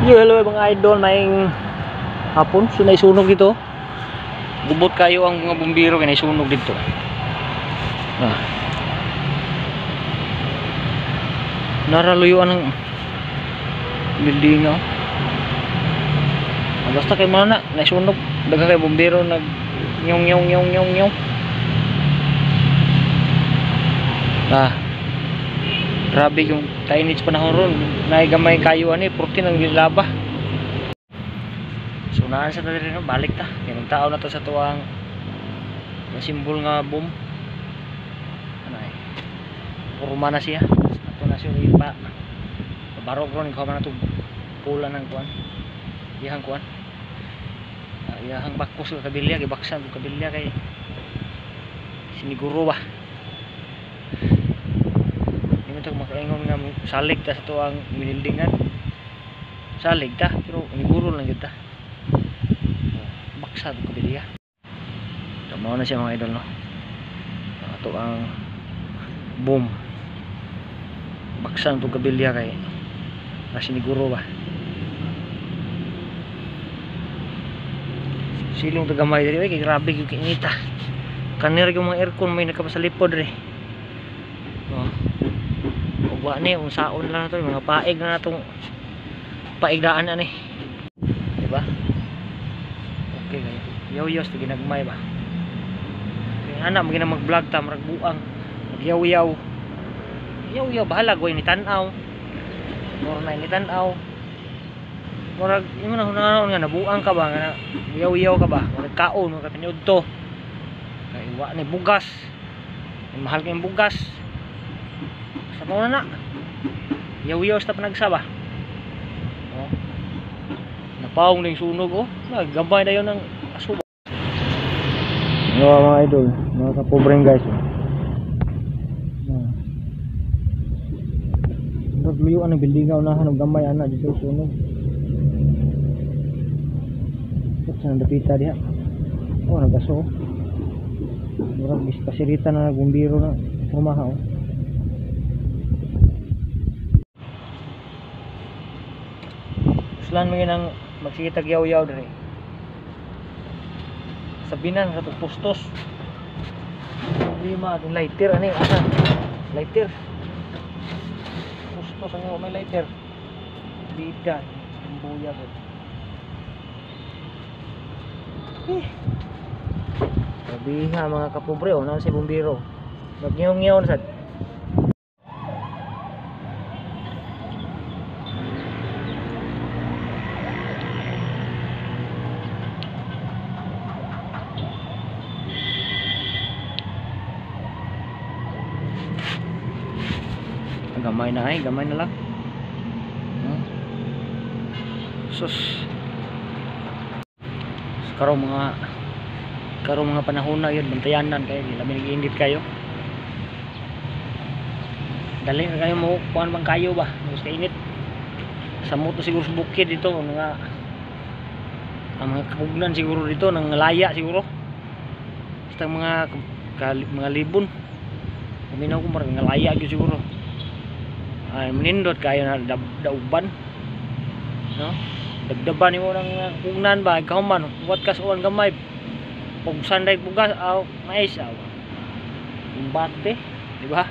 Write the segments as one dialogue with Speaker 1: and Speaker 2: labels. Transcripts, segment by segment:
Speaker 1: Yo, hello mga idol, maing hapon. So naisunog dito. Gubot kayo ang mga bumbiro kay naisunog dito. Ah. Naraluyuan ang building, oh. Ah, basta kay mana naisunog, daghan kay bumbiro nag nyong nyong nyong nyong nyong. Ah. Grabe yung kainit sa panahon ron. Naigamay kayo ani, protein ang gilaba. So naan sa diri no, balik ta. Kay tao na to sa tuwang simbol nga boom. Ano ay. Kurma na siya. Ato na siya ipa. Barog ron ikaw man ato pula ng kuan. Iyahang kuan. Iyahang bakos sa kabilya, gibaksan og kabilya kay siniguro ba. Ito makaingon nga salig ta sa tuang winildingan, salig ta pero niguro lang gyud ta, baksa og kabilya. So mao na siya mga idol no, ato ang boom, baksa tong kabilya kay nasiniguro ba. Silong tagamay diri oy kay grabe gyud kainita. Kanira gyud mga aircon may nakapasalipod diri. Oh. Ugwa ni unsaon lang nato mga paig na natong paigdaan ani. Diba? Okay kayo. Yaw-yaw sa ginagmay ba. Kay ana mo gina mag-vlog ta murag buang. Magyaw-yaw. Yaw-yaw bahala goy ni tan-aw. Mura na ni tan-aw. Murag imo na hunaon nga nabuang ka ba nga yaw-yaw ka ba? Murag kaon murag kaniudto. Kay wa ni bugas. Ay, mahal kay bugas. Sa mao na. Yaw-yaw sa panagsaba. Oh. Napaong na yung sunog oh. Nagambay na yun ng aso. Ano mga idol, mga kapobreng guys. Oh. Nagluyuan ang building unahan og gamay ana dito sunog. Sa dapita diha. Oh, nagaso. Murag pasirita na gumbiro na rumaha oh. Uslan mo yun ang magsigitag yaw-yaw diri. Sabinan sa pustos. Problema atong lighter ani asa. Lighter. Pustos ang may lighter. Bida, buya gud. Eh. Grabe nga mga kapobre oh, naan si bumbiro. Nagyong-yaw na sad. Gamay na ay, gamay na lang. Sus. Karong mga panahon na yun, bantayanan kayo, labi nag-iinit kayo. Dali na kayo mo, kuan bang kayo ba? Mas kainit. Samot na siguro sa bukid dito, mga ang mga kapugnan siguro dito, nang laya siguro. Basta mga libon. Uminaw ko marang ngalaya gyud siguro. Ay manindot kayo na dauban. No? Dabdaban nimo ng pugnan ba kahuman, wat kas uwan gamay. Pugsan day bugas aw mais aw. Umbate, di ba?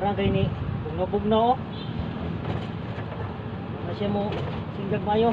Speaker 1: Mura kay ni bugnaw-bugnaw oh. Wala siya mo singgag mayo.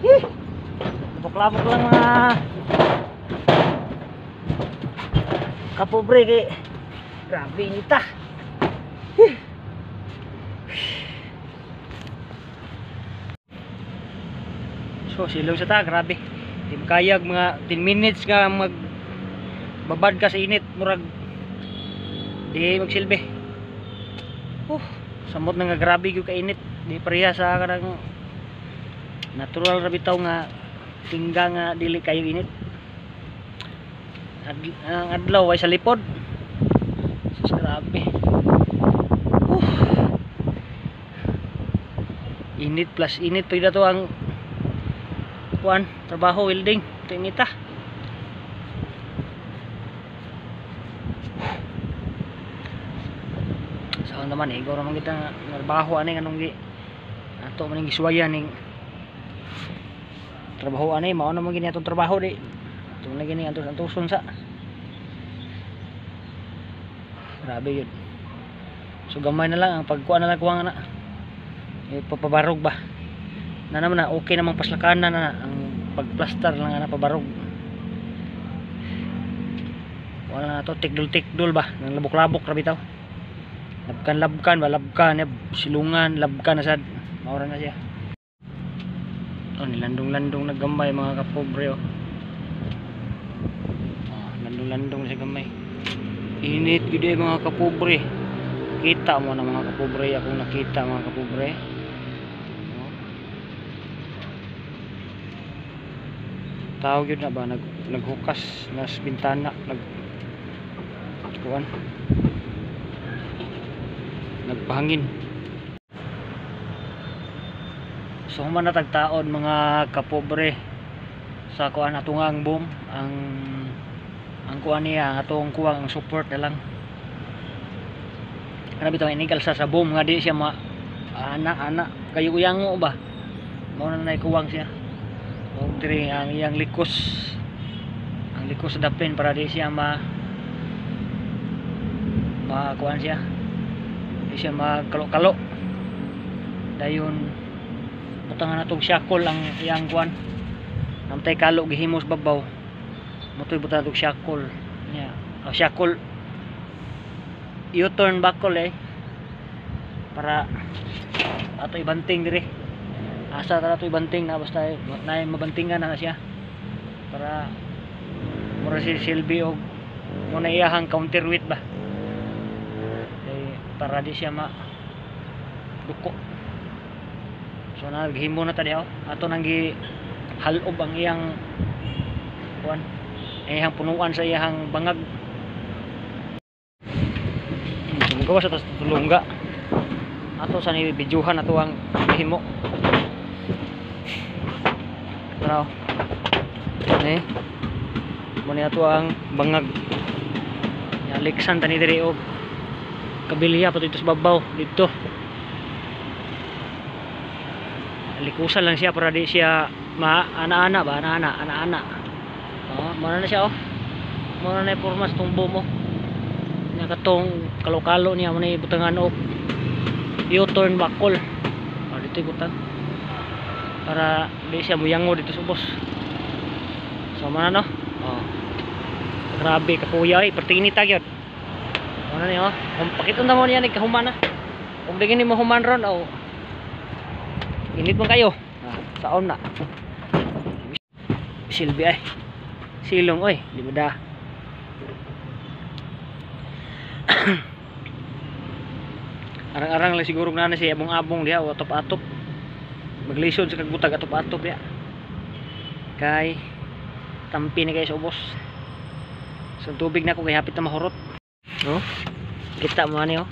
Speaker 1: Labok-labok lang mga kapobre kay grabe inita. So silong sa ta, grabe. Di makayag mga 10 minutes nga mag babad ka sa init, murag di magsilbi. Samot na nga grabe gyud ka init. Di pareha sa kanang natural ra bitaw nga tingga nga dili kayo init. Ang adlaw ay sa lipod. Sus, grabe. Init plus init pud to ang kuan trabaho welding tinita. Saan naman eh, igor naman kita trabaho ani nganong gi ato man gisuwayan ning trabaho ani, mao naman gini atong trabaho di ato na gini antos antoson sa. Grabe yun. So gamay na lang ang pagkuan na lang kuha na. Eh, papabarog ba? Na naman na okay namang paslakanan na ang pagplastar lang na pabarog. Wala na to tikdol-tikdol ba? Nang labok-labok ra bitaw. Labkan-labkan ba, labkan, silungan, labkan na sad. Maura na siya. Oh, nilandong-landong naggamay mga kapobre oh. Oh, landong-landong siya gamay. Init gyud eh, mga kapobre. Kita mo na mga kapobre, akong nakita mga kapobre. Oh. Tao gyud na ba naghukas nas bintana, nag kuan. Nagpahangin. So human na tagtaon mga kapobre sa kuan ato nga ang boom, ang kuan niya, ang atong kuwang ang support na lang. Kana bitaw inigal sa boom nga di siya ma ana kayo uyango ba. Mao na nay kuwang siya. Og diri ang iyang likos. Ang likos sa dapin para di siya ma kuan siya. Di siya magkalo-kalo. Dayon butangan natong shackle ang iyang kuan. Namtay kalo gihimos babaw. Motoy butangan natong shackle niya. Oh, shackle U-turn buckle eh. Para ato ibanting diri. Asa ta ato ibanting na basta na mabantingan na siya. Para mura si silbi og muna iyahang counterweight ba. Kay para di siya ma duko. So naghimo na ta diha oh. Ato nang gi halob ang iyang kuan, iyang punuan sa iyang bangag. So mugawas sa tulungga. Ato sa ni bidyuhan ato ang himo. Tara. Ne. Mo ni ato ang bangag. Aliksan tani diri og kabilya pa dito sa babaw dito. Likusan lang siya para di siya ma ana-ana ba, ana-ana, ana-ana. Oh, mo na siya oh. Mo na porma sa tumbo mo. Nya katong kalo-kalo niya mo na ibutangan og U-turn buckle. Oh, dito ibutang. Para di siya muyango dito sa ubos. So mo na no. Oh. Grabe kapuya eh, pertinita gyud. Mo na ni oh. Kung pakiton na mo niya nagkahuman na. Kung di gini mo human ron oh. Init man kayo. Ah, saon na. Silbi ay. Silong oy, di ba da. Arang-arang lang siguro na si abong-abong diha o atop-atop. Maglisod sa kagbutag atop-atop diha. Kay tampi ni kayo sa ubos. So tubig na ko kay hapit na mahurot. No? Kita mo ani oh.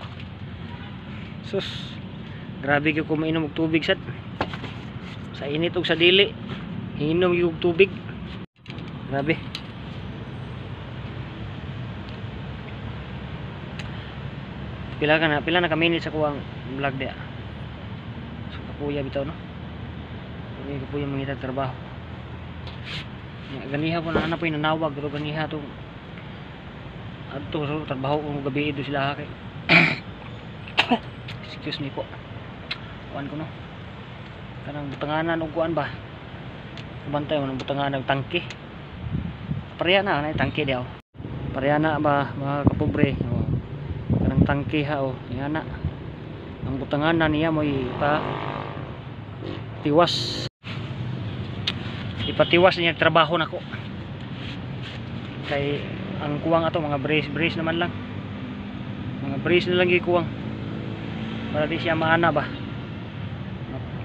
Speaker 1: Sus. Grabe gyud ko mainom og tubig sad. Sa init ug sa dili, hinom gyud og tubig. Grabe. Pila na ka minutes ako ang vlog diha. So kapuya bitaw no. Hindi kapuya mangita trabaho. Nya ganiha po na ana po nanawag pero ganiha tong adto sa trabaho kung gabi do sila kay. Excuse me po. Kuan ko no. Kanang butanganan og kuan ba. Bantay mo ng butangan ng tangke. Pareha na na tangke diaw. Pareha na ba, mga kapobre? Oh. Kanang tangke ha, oh. Yan na. Ang butangan na niya mo ipa tiwas. Ipatiwas niya trabaho nako. Kay ang kuwang ato mga brace brace naman lang. Mga brace na lang gikuwang. Para di siya maana ba.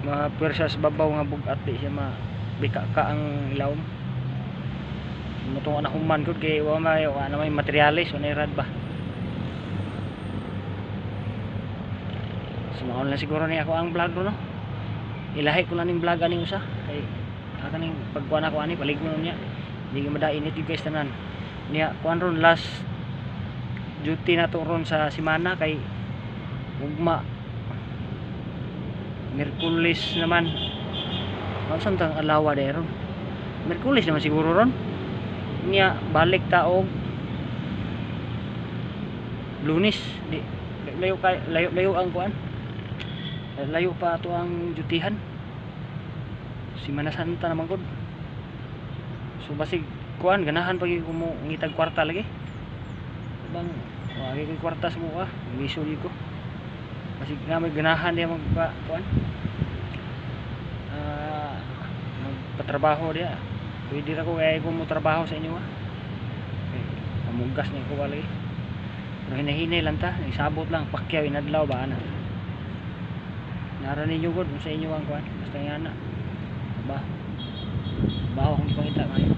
Speaker 1: Mga pwersa sa babaw nga bugat, di siya ma bika ka ang ilawom. Mutong na human gud kay wa may wa na may materyales, wa na rad ba. So mao lang siguro ni ako ang vlog, no. Ilahi ko lang ning vlog aning usa kay kaning pagkuan ako ani, palig mo niya. Hindi ka madainit yung guys tanan. Niya kuan ron, last duty na to ron sa simana kay ugma Merkulis naman. Saan tang alawa dahil ron? Merkulis naman siguro ron. Niya balik ta og Lunes. Di layo kay layo layo ang kuan. Layo pa ato ang dutihan. Simana Santa naman gud. So basig kuan, ganahan pag ko mo ngitag kwarta lagi. Bang wagi ko'y kwarta sa mukha, miso di ko. Basig na may ganahan diya magpa kuan. Magpatrabaho diya. Pwede ra ko kaya ko mo trabaho sa inyo ah. Okay, pamugas ni ko lagi. Pero hinahinay lang ta, isabot lang pakyaw inadlaw ba ana. Nara ninyo gud kung sa inyo ang kuan, basta nga na. Ba. Trabaho akong ipangita kayo.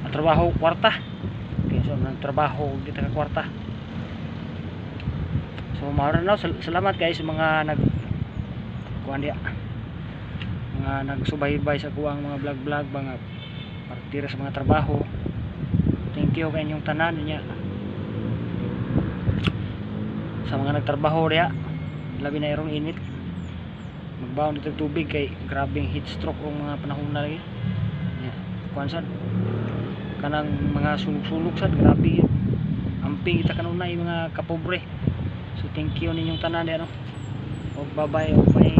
Speaker 1: Ang trabaho kwarta. Okay, so ang trabaho di ta ka kwarta. So mao na, salamat guys sa mga nag kuan diya. Mga nagsubaybay sa kuang mga vlog-vlog, mga partira sa mga trabaho. Thank you kay inyong tanan niya. Sa mga nagtrabaho diya, labi na irong init. Magbaon dito tubig kay grabeng heat stroke ang mga panahon na lagi. Yeah. Kuan sad kanang mga sulog-sulog sad, grabe yun. Amping kita kanunay, mga kapobre. So thank you ninyong tanan diya, no. Og bye-bye og may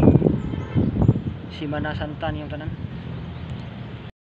Speaker 1: Simana Santa ninyong tanan.